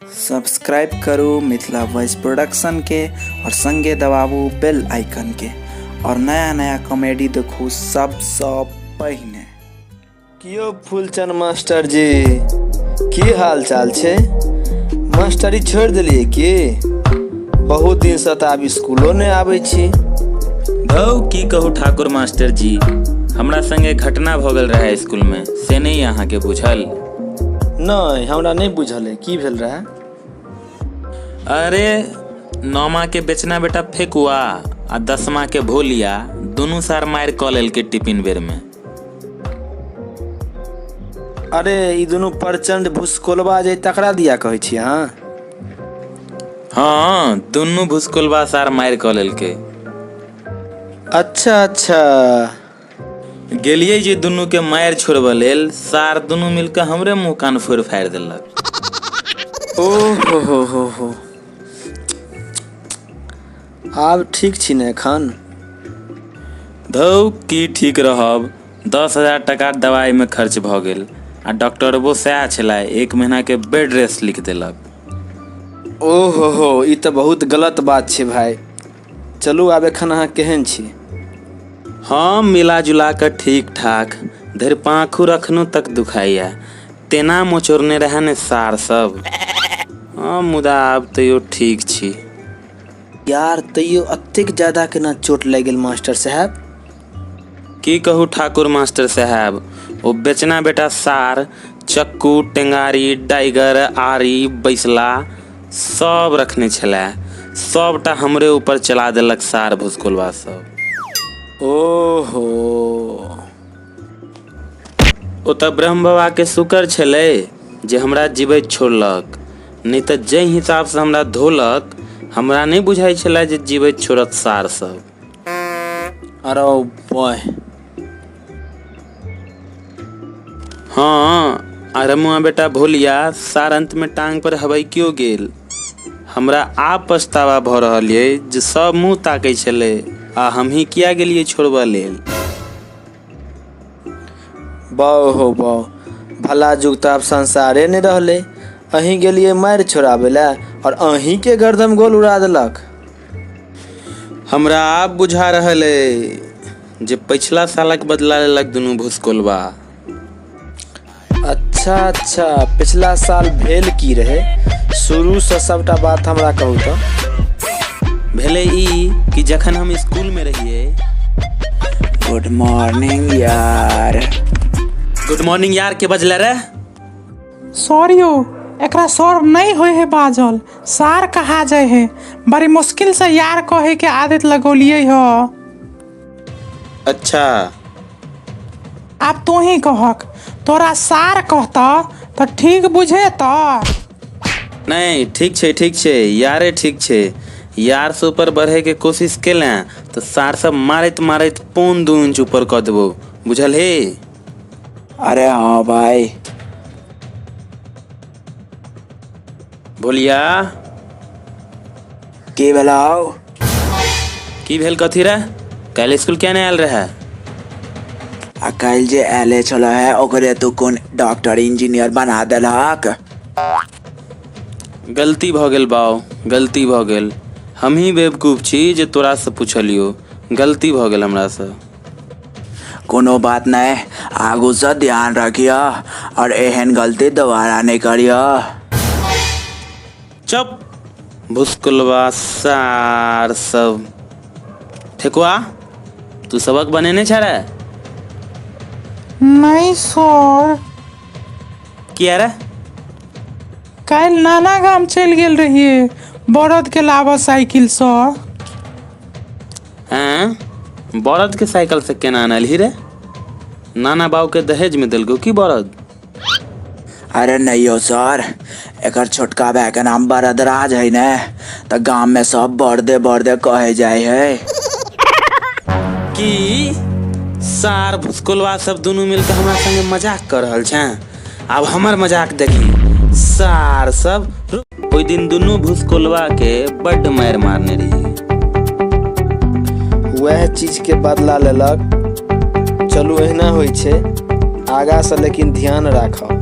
Subscribe करू Mithila voice production के और संगे दबाबू बेल आइकन के और नया नया कॉमेडी देखू सबसँ पहिने। कियो फूलचन मास्टर जी, की हाल चाल छै? मास्टरी छोड़ि देलियै की? बहुत दिनसँ तऽ आब स्कूलो नहि आबै छी। धौ की कहू ठाकुर मास्टर जी, हमरा संगे घटना भऽ गेल रहै स्कूलमे, से नहि अहाँके बुझल? नहि, हमरा नहि बुझल अइ, की भेल रहै? अरे नौमा के बेचना बेटा फेकुआ आ दसमा के भोलिया दुनू सार मारि कऽ लेलकै टिफिन बेर में। अरे ई दुनू प्रचंड भुसकोलबा जे तकरा दिया कहै छी अहाँ? हाँ, दुनू भुसकोलबा सार मारि कऽ लेलकै। अच्छा अच्छा। गेलियै जे दुनू के मारि छोड़बऽ लेल, सार दुनू मिल कऽ हमरे मुंह कान फोड़ि फाड़ि देलक। ओ हो हो हो हो, आब ठीक छी ने एखन? धौ की ठीक रहब, 10,000 टाका दवाइमे खर्च भऽ गेल आ डॉक्टरबो सएह छलै, 1 महीना के बेड रेस्ट लिख देलक। ओ हो हो, ई तऽ बहुत गलत बात छै भाय। चलू आब एखन अहाँ केहन छी? हम मिला जुला कऽ ठीक ठाक, धरि पाँखुर अखनो तक दुखाइया, तेना मोचोड़ने रहए ने सार सब। हँ, मुदा आब तैयो ठीक छी। यार तैयो अतेक ज्यादा केना चोट लागि गेल मास्टर साहेब? की कहू ठाकुर मास्टर साहेब, ओ बेचना बेटा सार चक्कू, टेंगारी, डाइगर, आरी, बैसला सब रखने छलै, सबटा हमरे ऊपर चला देलक सार भुसकोलबा सब। ओहो। ओ तऽ ब्रह्म बाबा के शुक्र छलै जे हमरा जीवैत छोड़लक, नहि तऽ जाहि हिसाबसँ हमरा धोलक हमरा नहि बुझाइ छलै जे जीवैत छोड़त सार सब। अरे बॉय। हाँ, आ रमुआ बेटा भोलिया सार अंत में टांग पर हबैकियो गेल। हमरा आब पछतावा भऽ रहल ये जे सब मुँह ताकै छलै आ हमही किया गेलियै छोड़बऽ लेल। बाउ हो बाउ, भला जुग तऽ आब संसारे नहि रहलै। अहीं गेलियै मारि छोड़ाबै लए और अहीं के गर्दन गोल उड़ा देलक। हमरा आब बुझा रहल अइ जे पछिला सालक बदला लेलक दुनू भुसकोलबा। अच्छा अच्छा, पिछला साल भेल की रहे? शुरूसँ सबटा बात हमरा कहू तऽ। भेलै ई कि जखन हम स्कूल में रहियै। गुड मॉर्निंग यार। गुड मॉर्निंग यार के बजले रे? सॉरी हो, एकरा सर नहीं होय है बाजल, सार कहा जाय है। बड़ी मुश्किल से यार कहे के आदत लगौलिए ह। अच्छा। आब तू ही कहक, तोरा सार कहता तो ठीक बुझे त? नहीं, ठीक छै ठीक छै, यारे ठीक छै। यार से ऊपर बढ़े के कोशिश केलें तऽ सार सब मारैत मारैत 1.75 इंच ऊपर कऽ देबो, बुझल हे? अरे हाँ भाई। भोलिया। की भेलौ? की भेल कथी रे? काल्हि स्कूल किया नहि आयल रहै? आ काल्हि जे आयले छल है ओकरे तू कोन डॉक्टर इंजीनियर बना देलहक? गलती भऽ गेल बाउ, गलती भऽ गेल। हमही बेवकूफ छी जे तोरासँ पुछलियौ, गलती भऽ गेल हमरासँ। कोनो बात नहीं, आगू से ध्यान रखिह और एहन गलती दोबारा नहीं करिह। चुप भुसकुलवा सार सब। ठेकुआ तू सबक बनेने छ रे? नहीं सर। किया रे? काल्हि नाना गाम चलि गेल रहियै बरद के लाबऽ साइकिल सँ। हैं, बरद के साइकिल से केना आनलही रे? नाना बाबू के दहेज में देलकौ की बरद? अरे नहीं हो सर, एकर छोटका भाई के नाम बरदराज है ने, तो गांव में सब बरदे बरदे कहे जाए है। की सार भुसकोलवा सब दुनू मिलकर हमरा संगे मजाक कर रहल छे? आब हमर मजाक देखी सार सब। ओहि दिन दुनू भुसकोलवा के बड्ड मारि मारने रहियै। वएह चीज के बदला लेलक। चलू एहिना होइ छै आगासँ, लेकिन ध्यान राखब।